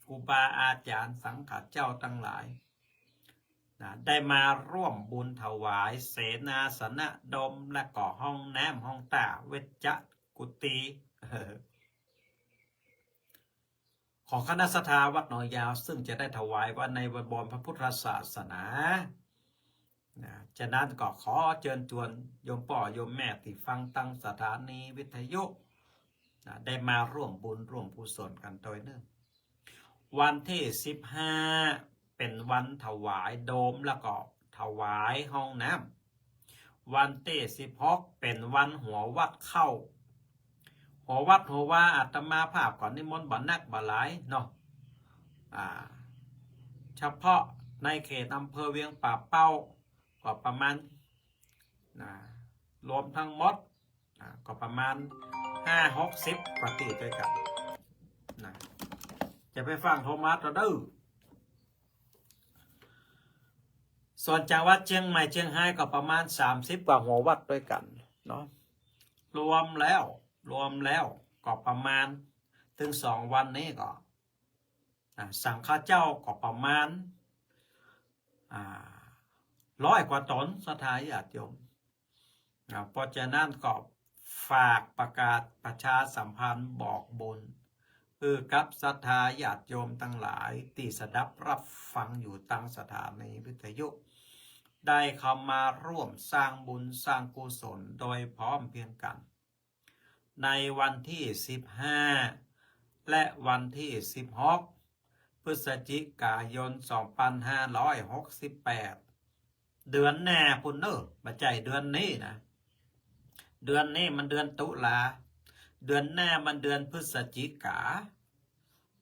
ครูบาอาจ๋ารย์สังฆะเจ้าตังหลาย นะ ได้มาร่วมบุญถวายเสนาสนะ โดม และก็ห้องน้ำห้องต้า เวชจะกุฏิ ของคณะศรัทธาวัดหนองยาว ซึ่งจะได้ถวายไว้ในบวรพระพุทธศาสนา นะ ฉะนั้นก็ขอเจิญจวนโยมป้อโยมแม่ตี้ฟังตางสถานีวิทยุ นะ ได้มาร่วมบุญร่วมกุศลกั๋นตวยเน่อ วันตี้สิบห้า เป๋นวันถวายโดม แล้วก็ถวายห้องน้ำ วันตี้สิบหก เป๋นวันหัววัดเข้า หัววัดหัววาอาตมาภาพก็นิมนต์บ่นักบ่หลายเนาะ อ่า เฉพาะในเขตอำเภอเวียงป่าเป้า ก็ประมาณ นะ รวมตึงหมด นะ ก็ประมาณห้าหกสิบกว่าตี้ตวยกั๋น นะ จะไปฟั่งโทมัสเน่อ ส่วนจังหวัดเจียงใหม่เจียงฮายก็ประมาณสามสิบกว่าหัววัดตวยกั๋นเนาะ รวมแล้ว รวมแล้วก็ประมาณ เถิงสองวันนี้ก็ อ่า สังฆะเจ้าก็ประมาณ อ่า ร้อยกว่าต๋น ศรัทธาญาติโยม อ่า เพราะฉะนั้นก็ฝากประกาศประชาสัมพันธ์บอกบุญ หื้อกับศรัทธาญาติโยมตังหลายตี้สดับฮับฟังอยู่ตางสถานีวิทยุ ได้เข้ามาร่วมสร้างบุญสร้างกุศลโดยพร้อมเพรียงกั๋น ในวันตี้สิบห้า และวันตี้สิบหก พฤศจิกายน สองปันห้าร้อยหกสิบแปด เดือนหน้าปู้นเน่อ บ่ใจ้เดือนนี้นะ เดือนนี้มันเดือนตุลา เดือนหน้ามันเดือนพฤศจิกา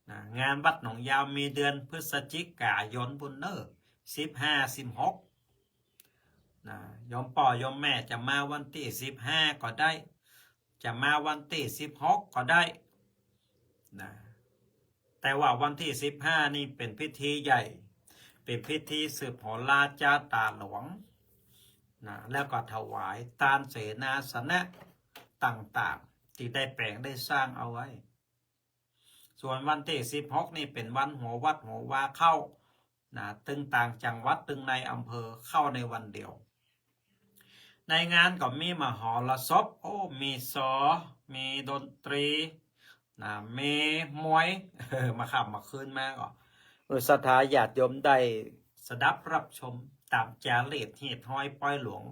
นะ งานวัดหนองยาวมีเดือนพฤศจิกายนปู้นเน่อ สิบห้า สิบหก นะ โยมป้อโยมแม่จะมาวันตี้สิบห้าก็ได้ จะมาวันตี้สิบหกก็ได้ นะ แต่ว่าวันตี้สิบห้านี่เป๋นพิธีใหญ่ เป๋นพิธีสืบโหราจาต๋าหลวง นะ แล้วก็ถวายตานเสนาสนะต่างๆ ตี้ได้แป๋งได้สร้างเอาไว้ ส่วนวันตี้สิบหกนี่เป๋นวันหัววัดหัววาเข้า นะ ตึงต่างจังหวัดตึงในอำเภอเข้าในวันเดียว ในงานก็มีมหรสพ โอ้ มีซอ มีดนตรี นะ มีมวย เออ มาค่ำมาคืนมาก็ เออ ศรัทธาญาติโยมได้สดับฮับชมต๋ามจารีตฮีตฮอยปอยหลวง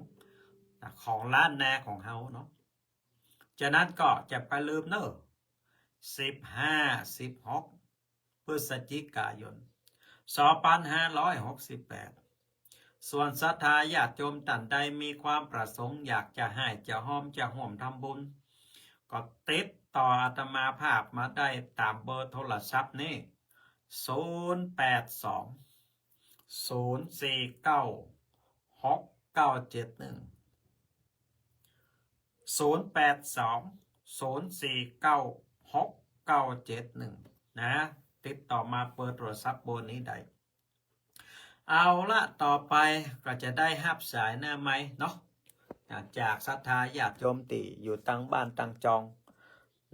นะ ของล้านนาของเฮาเนาะ ฉะนั้นก็จะบ่าลืมเน่อ สิบห้า สิบหก พฤศจิกายน สองปันห้าร้อยหกสิบแปด ส่วนศรัทธาญาติโยมต้านใดมีความประสงค์อยากจะฮ่ายจะฮอมจะฮ่วมทำบุญ ก็ติดต่ออาตมาภาพมาได้ต๋ามเบอร์โทรศัพท์นี้ ศูนย์แปดสอง ศูนย์สี่เก้า หกเก้าเจ็ดหนึ่ง ศูนย์แปดสอง ศูนย์สี่เก้า หกเก้าเจ็ดหนึ่ง นะ ติดต่อมาเบอร์โทรศัพท์เบอร์นี้ได้ เอาละ ต่อไปก็จะได้ฮับสายหน้าไมค์เนาะ อ่า จากศรัทธาญาติโยมตี้อยู่ตังบ้านตังจอง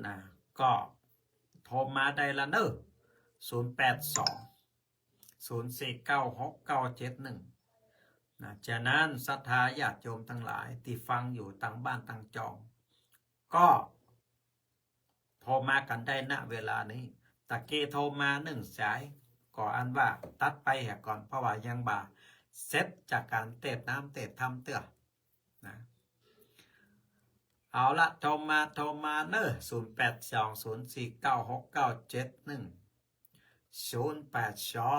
นะ ก็โทรมาได้ละเนอะ ศูนย์แปดสอง ศูนย์สี่เก้า หกเก้าเจ็ดหนึ่ง นะ ฉะนั้นศรัทธาญาติโยมตังหลายตี้ฟังอยู่ตังบ้านตังจอง ก็ โทรมากั๋นได้ ณ เวลานี้ ตะกี้โทรมานึ่งสาย ก็อันว่าตัดไปเหียก่อน เพราะว่ายังบ่าเสร็จจากก๋านเตศน้ำเตศธรรมเตื้อ นะ เอาละ โทรมา โทรมาเนอะ ศูนย์แปดสอง ศูนย์สี่เก้า หกเก้าเจ็ดหนึ่ง ศูนย์แปดสอ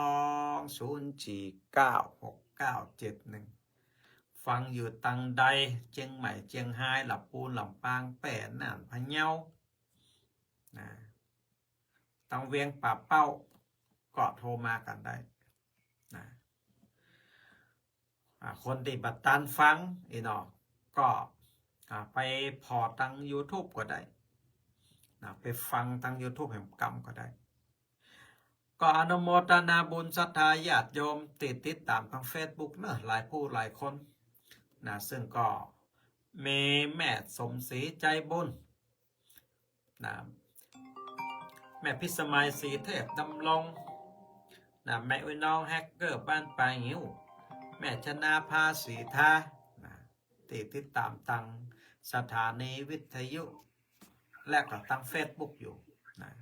ง ศูนย์สี่เก้า หกเก้าเจ็ดหนึ่ง ฟังอยู่ตังใด เจียงใหม่ เจียงฮาย ลำปูน ลำปาง แป้ น่าน พะเยา นะ ตังเวียงป่าเป้า ก็โทรมากั๋นได้ นะ อ่า คนตี้บ่ตันฟังอี้เนาะ ก็ อ่า ไปผ่อตังยูทูบก็ได้ นะ ไปฟังตังยูทูบแหมกำก็ได้ ก็อนุโมทนาบุญศรัทธาญาติโยมตี้ติดต๋ามตังเฟซบุ๊กเนอะ หลายผู้หลายคน นะ ซึ่งก็มีแม่สมศรีใจบุญ นะ แม่พิสมัยศรีเทพดำรง นะ แม่อุ๊ยน้องแฮกเกอร์บ้านป่างิ้ว แม่ชนาภาศรีทา นะ ตี้ติดต๋ามตังสถานีวิทยุ และก็ตังเฟซบุ๊กอยู่ นะ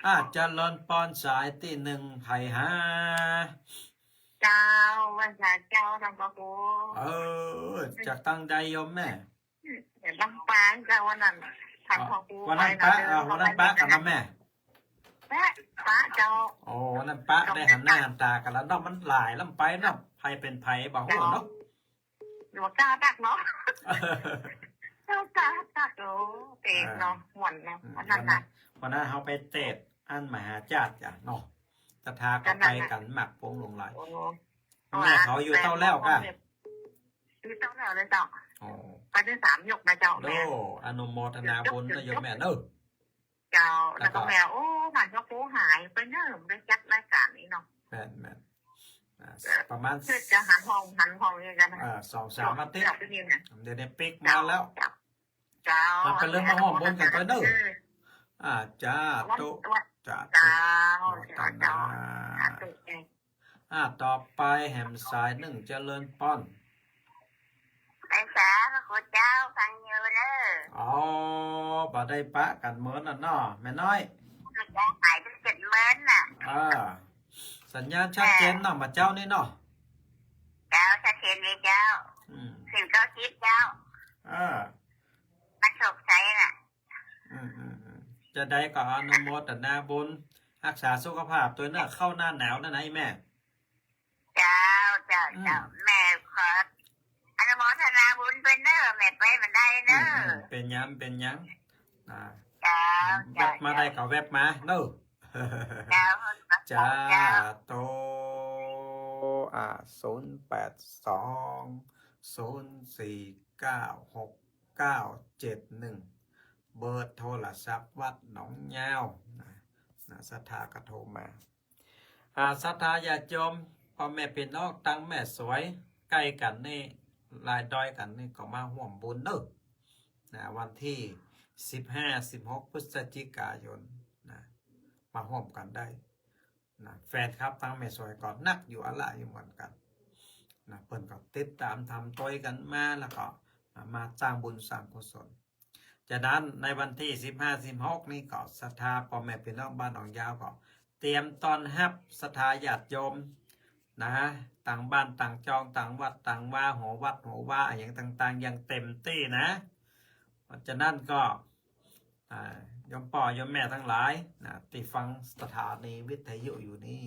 อา เจริญปอน สายตี้นึ่ง ใผฮะ เจ้า วันสาเจ้า ท่านพระครู เออ จากตังใดโยมแม่ เดี๋ยวลำปางเจ้า วันนั้น ท่านพระครู วันนั้นปะ ไปนะ เออ วันนั้นปะกั๋นนะแม่ ปะ ปะเจ้า โอ้ วันนั้นปะ ได้หันหน้าหันต๋ากั๋นแล้วเนาะ มันหลายลำไปเนาะ ใผเป๋นใผบ่ฮู้เนาะ หลวงตาตักเนาะ เจ้าตาตัก โอ้ เต๋เนาะ ม่วนเนาะ อืม วันนั้นน่ะ วันนั้น วันนั้นเฮาไปเตศน์อันมหาจาติกะเนาะ ศรัทธาก็ไปกั๋นมากปวงหลวงหลาย โอ้ แม่เขาอยู่เต้าแล้วกะ อยู่เต้าแล้วเลยเจ้า อ๋อ ไปได้สามยกนะเจ้า โอ้ แม่ อนุโมทนาบุญนะโยมแม่เนอะ เจ้า แล้วก็ แล้วก็แม่ โอ้ ท่านพระครูหายไปเนอะ ได้จัดรายการนี้เนาะ แม่น แม่น อ่า ประมาณ คือจะหันห้อง หันห้องอย่างเงี้ยนะ อ่า สองสามอาทิตย์ เดี๋ยวไปนี่นะ เดี๋ยวนี้ปิ๊กมาแล้ว เจ้า เจ้า อ่ะ ก็เลยมาฮ่วมบุญกั๋นไปเนอะ เออ อ่า สาธุ วัน วัน สาธุ เจ้า โมทนา เจ้า สาธุ อ่า ต่อไปแหมสายนึ่ง เจริญปอน แม่สา พระคุณเจ้า ฟังอยู่เนอะ อ๋อ บ่ได้ปะกั๋นเมินน่ะเนาะ แม่น้อย ได้หายไปเจ็ดเมินน่ะ เออ สัญญาณชัดเจนเนาะ บ่าเจ้านี่เนาะ เจ้า ชัดเจนเลยเจ้า อืม ถึงเก้าสิบเจ้า เออ มันโชคชัยน่ะ อืม อืม อืม จะได้ก็อนุโมทนาบุญ ฮักษาสุขภาพตวยเนอะ เข้าหน้าหนาวแล้วนะไอ้แม่ เจ้า เจ้า อืม เจ้า แม่ขออนุโมทนาบุญตวยเนอะ แม่ไปบ่ได้เนอะ อืม อืม เป๋นหยัง เป๋นหยัง อ่า เจ้า แว็บมาได้ก็แว็บมาเนอะ เจ้า เจ้า เจ้า โต อ่า ศูนย์แปดสอง ศูนย์สี่เก้า หกเก้าเจ็ดหนึ่ง เบอร์โทรศัพท์วัดหนองยาวนะ นะ ศรัทธาก็โทรมา อ่า ศรัทธาญาติโยม ป้อแม่ปี้น้องตังแม่สวย ใก้กั๋นนี่ ลายดอยกั๋นนี่ ก็มาฮ่วมบุญเนอะ นะ วันตี้สิบห้า สิบหก พฤศจิกายนนะ มาฮ่วมกั๋นได้นะ แฟนคลับตังแม่สวยก็นักอยู่อะละอยู่เหมือนกั๋นนะ เปิ้นก็ติดต๋ามทำตวยกั๋นมา แล้วก็มาสร้างบุญสร้างกุศล ฉะนั้นในวันตี้สิบห้า สิบหก นี้ก็ศรัทธาป้อแม่ปี้น้องบ้านหนองยาวก็เตรียมต้อนฮับศรัทธาญาติโยมนะ ตังบ้านตังจอง ตังวัดตังวา หัววัดหัววาอะหยังต่างๆ อย่างเต็มตี้นะ เพราะฉะนั้นก็ อ่า โยมป้อโยมแม่ตังหลายนะ ตี้ฟังสถานีวิทยุอยู่นี้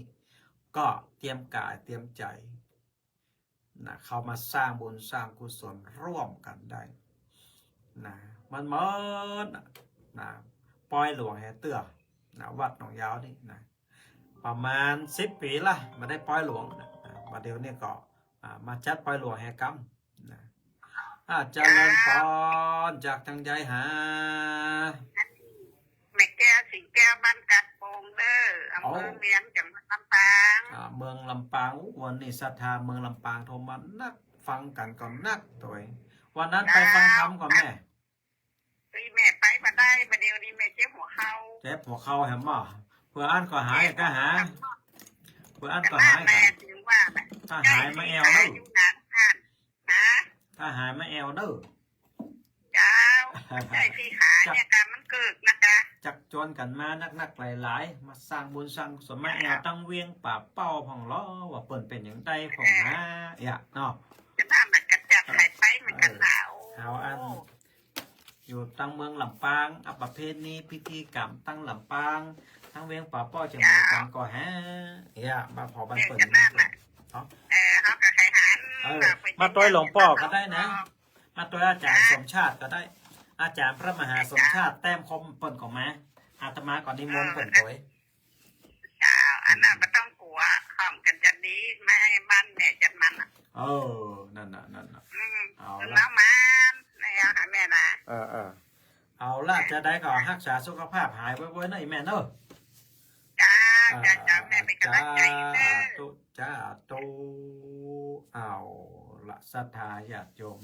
ก็เตรียมก๋ายเตรียมใจ๋ นะ เข้ามาสร้างบุญสร้างกุศลร่วมกั๋นได้นะ มันเหมินนะ ปอยหลวงแหเตื้อนะ วัดหนองยาวนี่นะ ประมาณสิบปี๋ละ บ่ได้ปอยหลวงนะ อ่า บ่าเดี่ยวนี้ก็ อ่า มาจัดปอยหลวงแหกำนะ อ่า เจริญปอน จากตางใดหา แม่แก้ว สิงห์แก้ว บ้านกาดโป่งเน่อ อำเภอเมือง จังหวัดลำปาง อ่า เมืองลำปาง อู้ วันนี้ศรัทธาเมืองลำปางโทรมานัก ฟังกั๋นก็นักตวย วันนั้นไปฟังธรรมก่อแม่ เฮ้ย แม่ไปบ่ได้ บ่าเดี่ยวนี้แม่เจ็บหัวเข่า เจ็บหัวเข่าแหมบ่ เปื้ออั้นก็หายก็หา เปื้ออั้นก็หาย แม่ ก็ ถึงว่า ถ้าหายมาแอ่วเน่อ อยู่นานท่าน ฮะ ถ้าหายมาแอ่วเน่อ เจ้า ใจ้สิขาเนี่ย จัก กรรมมันเกิดนะคะ จักจวนกั๋นมานักๆ หลายๆ มาสร้างบุญสร้างกุศล มาแอ่วตังเวียงป่าเป้าพ่องลอ ว่าเปิ้นเป๋นอย่างใดพ่องหา เออ เนาะ จะพามันกระจับหายไปมันก็หนาว เออ เอาอัน อยู่ตังเมืองลำปาง อ่ะ ประเพณีพิธีกรรมตังลำปาง ตังเวียงป่าเป้าเจียงใหม่กั๋นก็แห เอ้ย มาผ่อบ้านเปิ้น เออ เนาะ เออ เฮาก็ใค่หัน เออ มาตวยหลวงป้อก็ได้นะ มาตวยอาจ๋ารย์สมชาติก็ได้ อาจ๋ารย์พระมหาสมชาติ แต้มคมเปิ้นก็มา อาตมาก็นิมนต์เปิ้นตวย เจ้า อันนั้นบ่ต้องกั๋ว ห้องกั๋นจัดดี มาหื้อบ้านแม่จัดมันน่ะ เออ นั่นน่ะ นั่นน่ะ อืม เอาละ แล้วมัน แล้วหาแม่น่ะ เออ เออ เอาละ จะใดก็ฮักษาสุขภาพหายไวๆ เน่อ อีแม่เน่อ เจ้า อ่า เจ้า เจ้า แม่เป๋นก๋ำลังใจ๋เน่อ สาธุ สาธุ เอาละ ศรัทธาญาติโยม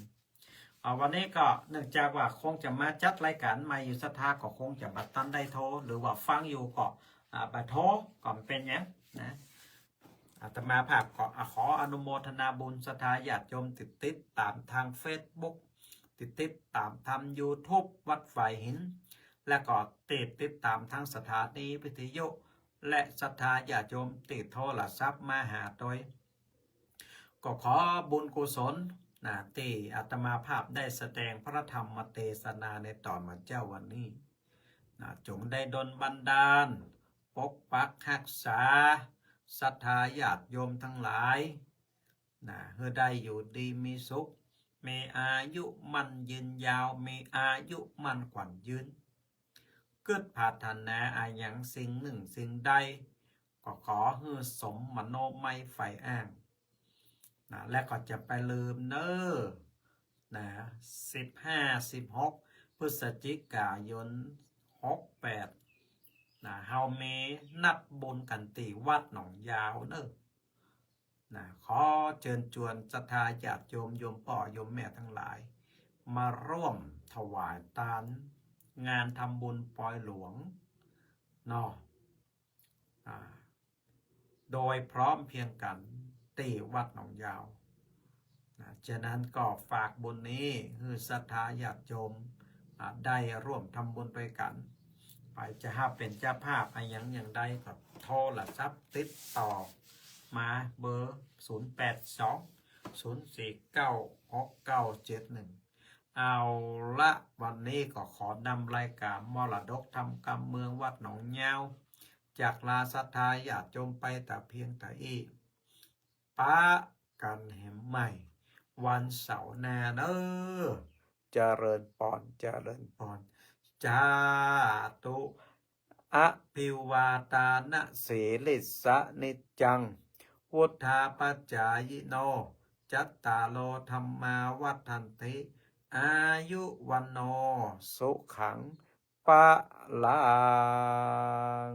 อ่า วันนี้ก็เนื่องจากว่าคงจะมาจัดรายก๋านใหม่อยู่ ศรัทธาก็คงจะบ่ตันได้โทร หรือว่าฟังอยู่ก็ อ่า บ่โทร ก็บ่เป๋นหยังนะ อาตมาภาพก็ อ่า ขออนุโมทนาบุญศรัทธาญาติโยมตี้ติดต๋ามตางเฟซบุ๊ก ตี้ติดต๋ามตางยูทูบวัดฝายหิน และก็ตี้ติดต๋ามตางสถานีวิทยุ และศรัทธาญาติโยมตี้โทรศัพท์มาหาตวย ก็ขอบุญกุศลนะ ตี้อาตมาภาพได้แสดงพระธรรมเตสนาในต๋อนมื้อเจ๊าวันนี้นะ จงได้ดลบันดาล ปกปักฮักษาศรัทธาญาติโยมตังหลายนะ หื้อได้อยู่ดีมีสุข มีอายุมั่นยืนยาว มีอายุมั่นขวัญยืน กึ๊ดปรารถนาอะหยังสิ่งนึ่งสิ่งใด ก็ขอหื้อสมมโนมัยใฝ่อ้างนะ และก็จะบ่าลืมเน่อนะ สิบห้า สิบหก พฤศจิกายน หกแปด นะ เฮามีนัดบุญกั๋นตี้วัดหนองยาวเน่อ นะ ขอเจิญจวนศรัทธาญาติโยม โยมป้อโยมแม่ตังหลาย มาร่วมถวายตาน งานทำบุญปอยหลวงเนาะ อ่า โดยพร้อมเพรียงกั๋นตี้วัดหนองยาวนะ ฉะนั้นก็ฝากบุญนี้หื้อศรัทธาญาติโยม อ่า ได้ร่วมทำบุญตวยกั๋น ใผจะฮับเป๋นเจ้าภาพอะหยังอย่างใดก็โทรศัพท์ติดต่อมาเบอร์ ศูนย์แปดสอง ศูนย์สี่เก้า หกเก้าเจ็ดหนึ่ง เอาละ วันนี้ก็ขอนำรายก๋านมรดกธรรมกำเมืองวัดหนองยาว จากลาศรัทธาญาติโยมไปแต่เพียงเต้าอี้ ปะกั๋นแหมใหม่ วันเสาร์หน้าเน่อ เจริญปอน เจริญปอน สาธุ อะภิวาทานะสีลิสสะนิจจัง วุฑฒาปจายิโน จัตตาโร ธัมมา วัฑฒันติ อายุ วัณโณ สุขัง พะลัง